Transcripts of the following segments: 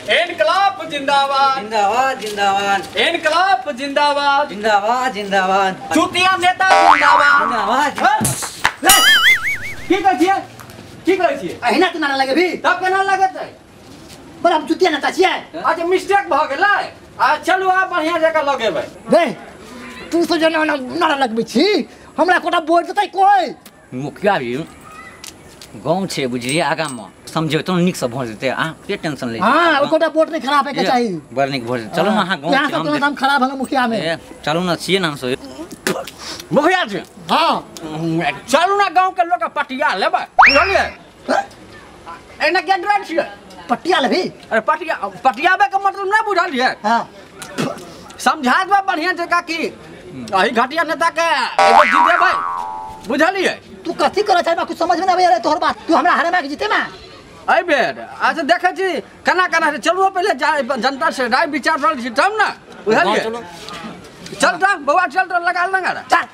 इनकलाब जिंदाबाद जिंदाबाद जिंदाबाद। इनकलाब जिंदाबाद जिंदाबाद जिंदाबाद। चुतिया नेता जिंदाबाद जिंदाबाद। की कहै छियै? की कहै छियै? अहिना तू नारा लगेबही तब केना लगतै? पर हम चुतिया नेता छियै। अच्छा मिस्टेक भऽ गेलै। आ चलू आब बढ़िया जगह लगेबै। रे तू सब जे नारा लगबै छी हमरा कोटा बोल देतै कोइ। मुखिया जी गाँव छै बुझलियै, आगाँ मे समझेबै तहन नीक से भोट देतै। अहाँ के टेंशन लै छी? हां ओ कोटा वोट नहीं खराब है के चाही। बड़ नीक भोट। चलू ना अहाँ गाँव यहाँ सब नाम खराब है मुखिया में। चलू ना छियै ना हम सब मुखिया जी। हां चलू ना गाँव के लोग पटिया लेबै बुझलियै? एना के डरै छियै? पटिया लेबही? अरे पटिया पटियाबै के मतलब नहि बुझलियै? हां समझा देबै बढ़िया जगह की अही घटिया नेता के एगो जीतेबै बुझलियै? तू कथी करै छै कुछ समझ में ना आबै तोहर बात। तू हमरा हरेमा के जीते में एहि बेर। अच्छा देखै छी केना केना छै। चलू पहिले जनता से राय विचार रहल छी तब ने बुझलियै? चल त बौआ चल त लगा लगा चल।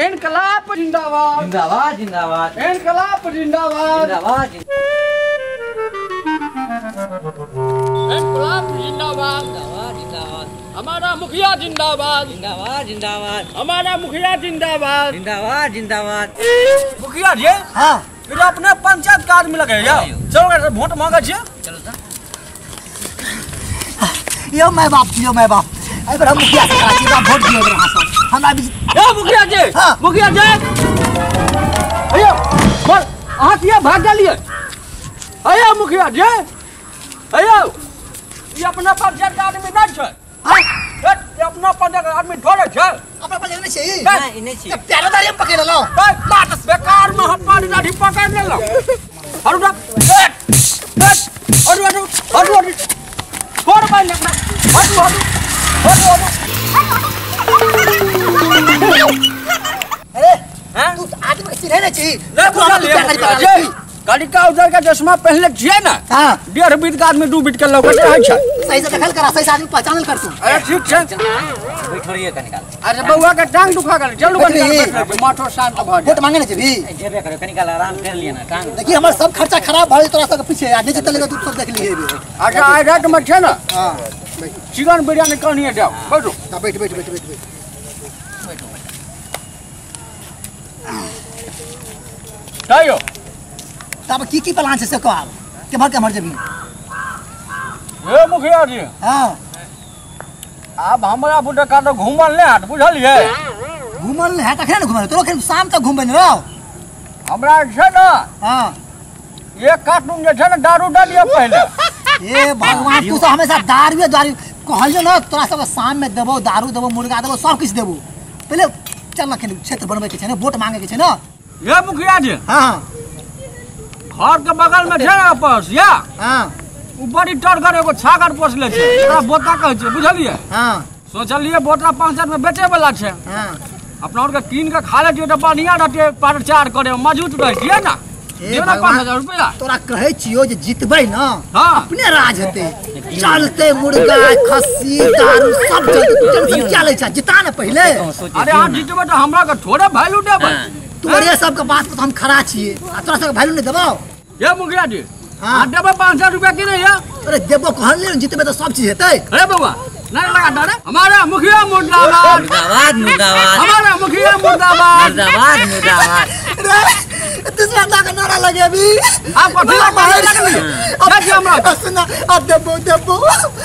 इनकलाब जिंदाबाद जिंदाबाद जिंदाबाद। इनकलाब जिंदाबाद जिंदाबाद। इनकलाब जिंदाबाद जिंदाबाद। हमारा मुखिया जिंदाबाद जिंदाबाद जिंदाबाद। हमारा मुखिया जिंदाबाद जिंदाबाद जिंदाबाद। मुखिया जी हां फिर अपने पंचायत के आदमी लगे जाओ। चलो वोट मांगे छियै। चलो त यो my बाप यो my बाप। एहि पर हम मुखिया से करा छी वोट दियो अहाँ सब हमरा भी। ए मुखिया जी हां मुखिया जी अयो बोल अहाँ किया भाग गेलियै? अयो मुखिया जी अयो ई अपना पंचायत के आदमी नहि छै। हां ये अपना पंचायत के आदमी थोड़े छै। अपना पंचायत नहीं छै। नहीं नहीं छै। प्यारो दारी हम पकड़ लेलौ। बात बेकार में हम पानी लाठी पकड़ लेलौ। हरु हरु हरु हरु हरु छोड़ भाई लेना। हरु हरु हरु हरु। अरे हां तू आदमी के चिन्है नै छी। नहीं बुझलियै? कलिका उजर के चश्मा पहनले छियै ना। हां 1.5 बीत के आदमी 2 बीत के लौकत रहै छै। सही से देखल करा, सही से आदमी पहचानल कर तू। अरे ठीक छै बैठो रहिए कनी काल। अरे बौआ के टांग दुखा गेल चलू कनी काल माथो शांत भ वोट मांगे नै जेबी? जेबे करे कनी काल आराम कर लिए ना टांग। देखी हमर सब खर्चा खराब भऽ तोरा सब के पीछे आ नहीं जीतल तू सब देख लिए। अच्छा आइ रात में छै ना। हां चिकन बिरयानी कहनिए जाओ बैठो। हां बैठ बैठ बैठ बैठ बैठ। कहियो तब की की प्लान छै से कहब केम्हर केम्हर जेबी? ए मुखिया जी हां आब हमरा बुढ़ा काटो घुमल नहि हाट बुझलियै? घुमल नहि हाट अखने ने घुमल तोरो अखन शाम तक घुमबै ने रौ। हमरा छै ने हां एक कार्टून जे छै ने दारू दऽ दिअ पहिले। हे भगवान तू सब हमेशा दारूए दारू कहलियो ने तोरा सब शाम में देबो दारू देबो मुर्गा देबो सब किछु देबो। पहिले चल अखन क्षेत्र बनबै के छै ने वोट मांगे के छै ने। ए मुखिया जी हां घर के बगल में छै ने पस या हां उ बड़ी टरगर एगो छागर पोसले छै ओकरा बोता कहै छै बुझलियै? हां सोचलियै बोता 500 में बेचे वाला छै। हां अपना और के कीन के खा ले छियै तऽ बढ़िया रहतै प्रचार करे मजबूत रहै छियै ना। दियौ ना 5000 रुपया। तोरा कहै छियौ जे जीतबै ना हां अपने राज हेतै चलते मुर्गा खस्सी दारू सब चलते। तू टेंशन क्या लै छ जिता ना पहिले। अरे अहाँ जीतबै तऽ हमरा के थोड़े वैल्यू देबै। तोरे सबके बात पर हम खड़ा छियै आ तोरा सबके वैल्यू नहीं देबौ। ये मुखिया जी हां देबै 500 रुपया की नहीं है? अरे देबो कहलियै ने जीतबै तऽ सब चीज हेतै। अरे बौआ ना लगा डरे हमारा मुखिया मुर्दाबाद मुर्दाबाद मुर्दाबाद। हमारा मुखिया मुर्दाबाद मुर्दाबाद मुर्दाबाद। रे दुश्मन दा के नारा लगेबी आप कथी लगा लगली? देखिए हमरा सुन आ देबो देबो।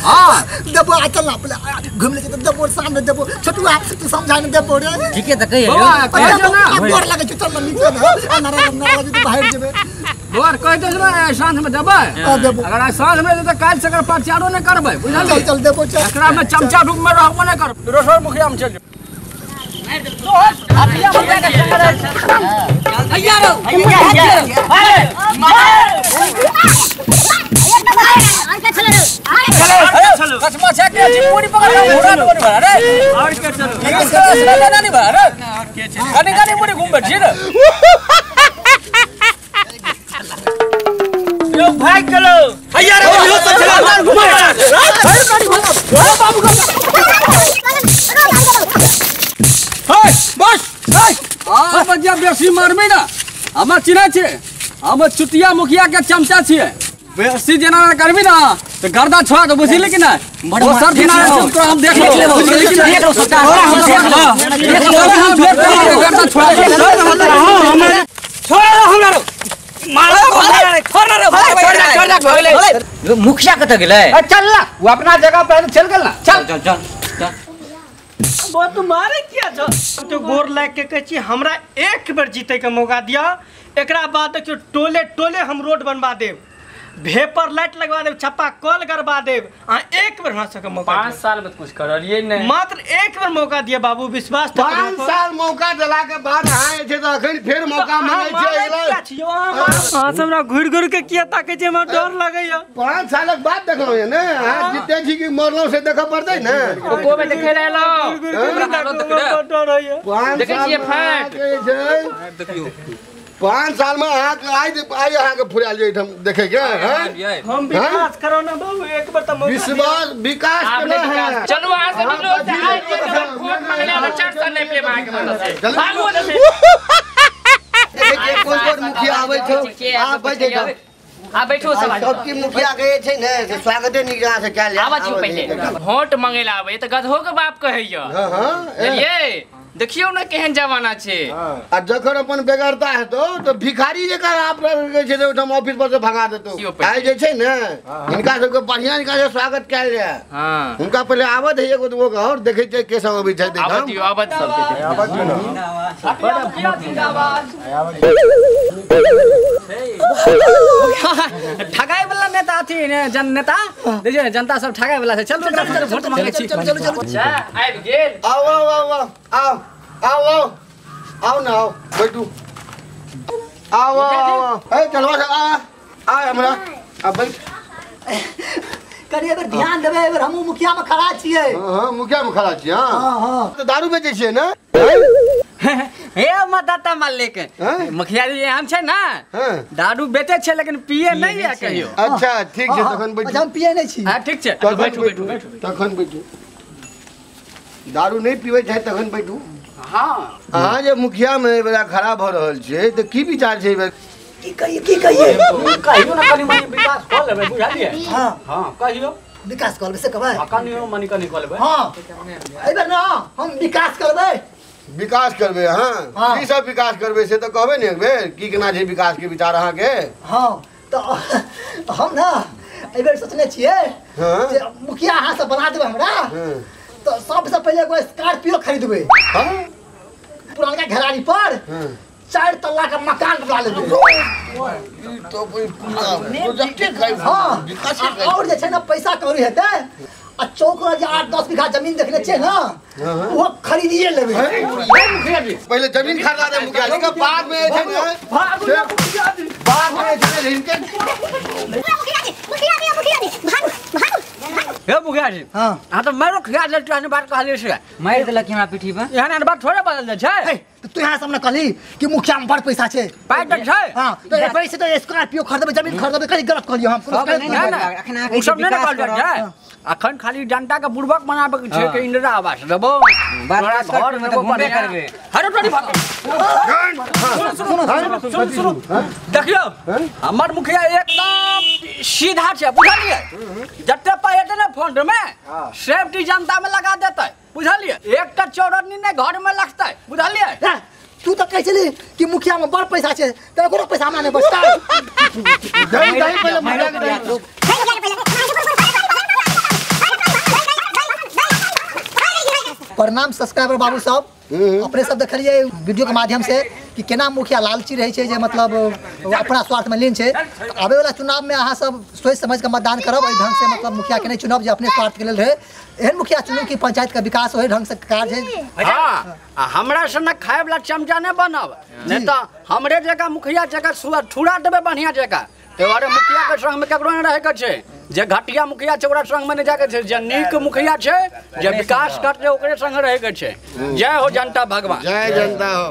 हां देबो आ चल ना पहिले घुम ले त देबो सामने देबो छोटुआ तू समझा ने देबो रे। ठीक है त कहियो बौआ कहि दे ना गोर लगे छै चल ना नीचे ना आ नारा नारा लगे बाहर जेबे। बौआ कहि दे ना साँझ में देबै। अगर आइ साँझ में देबै त काल्हि से एकर प्रचारो नहि करबै बुझलियै? चल चल देबो चल। एकरा में चमचा रूप में रहबो नहि करबै दोसर मुखिया में चल जेबै। बेसी मारबै ना हमर चिन्है छियै, हम चुतिया मुखिया के चमचा छियै। बेसी जेना करबी ना तो गर्दा छोड़ा दो बुझली कि ना वो सर दिन आए तो हम देख लेबो बुझली कि ना देख लो हम देख लो गर्दा छोड़ा दो छोड़ा हमरा मारो छोड़ रे छोड़ रे मुखिया कत गेलै चल ना वो अपना जगह पर चल गेल ना चल चल चल चल वो तो मारे किया छ तो गोर लाग के कहै छी हमरा एक बेर जीते के मौका दिया एकरा बाद देखियो टोले टोले हम रोड बनवा देब भेपर लाइट लगवा देब छप्पा कल करवा देब आ एक बेर हमरा सबके मौका 5 साल में कुछ करलिए नहीं मात्र एक बेर मौका दिया बाबू विश्वास 5 साल मौका देला के बाद अहाँ जे छै त अखन फेर मौका मांगै छियै अहाँ सब हमरा घुरि घुरि के किया ताकै छियै हमरा डर लगैया 5 सालक बाद देखलहुँ ये ने अहाँ जीते छी कि मरलहुँ से देखऽ पड़तै ने कोको में देखै ले एलहुँ डर होइया देखै छियै फैट देखियौ 5 साल में अहाँ आइ आइ अहाँ के फुरायल जे एठाम देखे के हम विकास करो ना बाबू एक बार त मौका विश्वास विकास केना है चलू अहाँ से मिलो आइ जे वोट मांगले अगर 4 साल नहीं पे मांगे मदद से भागू ओतऽ से देखै कोन कोन मुखिया आबै छौ आ बैठ जाउ आ बैठो सब सब की मुखिया के छै ने से स्वागते नीक जगह से कैल जाय आबै छी पहिले वोट मांगे ला आबै त गधो के बाप कहैया हां हां बुझलियै देखियो ना केहन जमाना छे आ जखन अपन बेगरता हेतो तो भिखारी जकाँ आप रहै छै ओहिठाम ऑफिस पर से भगा देतो आइ जे छै ने हिनका सबके बढ़िया हिनका से स्वागत कैल जाय हां हुनका पहिले आबऽ दे एगो दूगो और देखै छै के सब अबै छै आबऽ दियो आबऽ सब आबऽ दियो ना मुखिया जिंदाबाद ठगाई वाला नेता अथी ने जन नेता देखियो ने जनता सब ठगाई वाला छै चल चल वोट मांगे छी चल चल चल अच्छा आबि गेल आओ आओ आओ आओ आओ आओ आओ ना आओ बैठू आओ आओ ए चलवा आ आ हमरा आ बैठ कनी अगर ध्यान देबै अगर हमहूँ मुखिया में खड़ा छियै हां मुखिया में खड़ा छियै हां हां त दारू बेचै छियै ने हे मतदाता मालिक मुखिया जी एहन छै ना दारू बेचै छै लेकिन पिए नहीं है कहियो अच्छा ठीक छै तखन बैठू हम पिए नहीं छी हां ठीक छै बैठू बैठू तखन बैठू दारू नहीं पीबै छै तखन बैठू हां अहाँ जे मुखिया में एहि बेरा खड़ा भऽ रहल छियै तऽ की विचार छै एहि की कहिए की कहिए कहियो ना कनी मनी विकास कऽ लेबै बुझलियै हां हां कहियो विकास कऽ लेबै से कहबै हां कनियो मनी कनी कऽ लेबै हां एहि बेर ना हम विकास करबै विकास करबै हां की सब विकास करबै से तऽ कहबै ने एक बेर की केना छै विकास के विचार अहाँ के हां तऽ हम ना एहि बेर सोचने छियै जे मुखिया अहाँ सब बना देबै हमरा तो सबसे पहले एगो स्कॉर्पियो खरीदबै हां पुरानका घेरारी पर 4 तल्ला का मकान बना लेबै ई तो पूरा प्रोजेक्टे हां और जे छै ना पैसा कौड़ी हेतै आ चौक पर जे 8-10 बीघा जमीन देखने छै ना वो खरीदिए लेबै मुखिया जी पहले जमीन खरीदा दे मुखिया जी के बाद में छै ने बाद में छै ने हिनके मुखिया जी मुखिया जी मुखिया जी भागू भागू हे मुखिया जी हां हां त मारो खिया देल तहन बात कहलियै से मारि देलक हमरा पीठी पर एहन एहन बात थोड़े बदल जाइ छै त तू यहाँ सामने कहली कि मुखिया में बड़ पैसा छै पाइ त छै हां त पैसे तो स्कॉर्पियो खरीदबै जमीन खरीदबै कहीं गलत कहलियै हम ना ना अखन उ सब नै कहल जाइ छै अखन खाली जनता के बुड़बक बनाबे के छै के इंदिरा आवास देबो घर में त घुमबे करबे हरे तोरी भाग सुनो सुनो देखियो हमर मुखिया एकदम सीधा छै बुझलियै जते पाइ हेतै ने फंड में सेफ्टी जनता में लगा देतै बुझलियै एकटा चौरनी ने घर में लगतै बुझलियै तू तो कहै छली कि मुखिया में बड़ पैसा छै त एको पैसा हमरा नै बचतै दही दही पहिले मुखिया के दही प्रणाम सब्सक्राइबर बाबू साहब अपने सब देखलिए वीडियो के माध्यम से कि केना मुखिया लालची रहे छै जे मतलब अपना स्वार्थ में लीन छै। आबे वाला चुनाव में अहाँ सब सोच समझ के मतदान करब, एहि ढंग से मतलब मुखिया के नहीं चुनब जे अपने स्वार्थ के लेल रहे, एहन मुखिया चुनू कि पंचायत के विकास होय ढंग से कार्य है। हाँ, हमरा से न खाए वाला चमचा नहीं बनब, नहीं तो हमरे जगह मुखिया जगह ठुरा देबे बढ़िया जगह। ते मुखिया के संग में ककरो नहीं रहे के छै, जे घटिया मुखिया छै ओकरा संग में नहीं जाके छै, जे नीक मुखिया छै जे विकास करते ओकरे संग रहे के छै। जय हो जनता भगवान, जय जनता हो।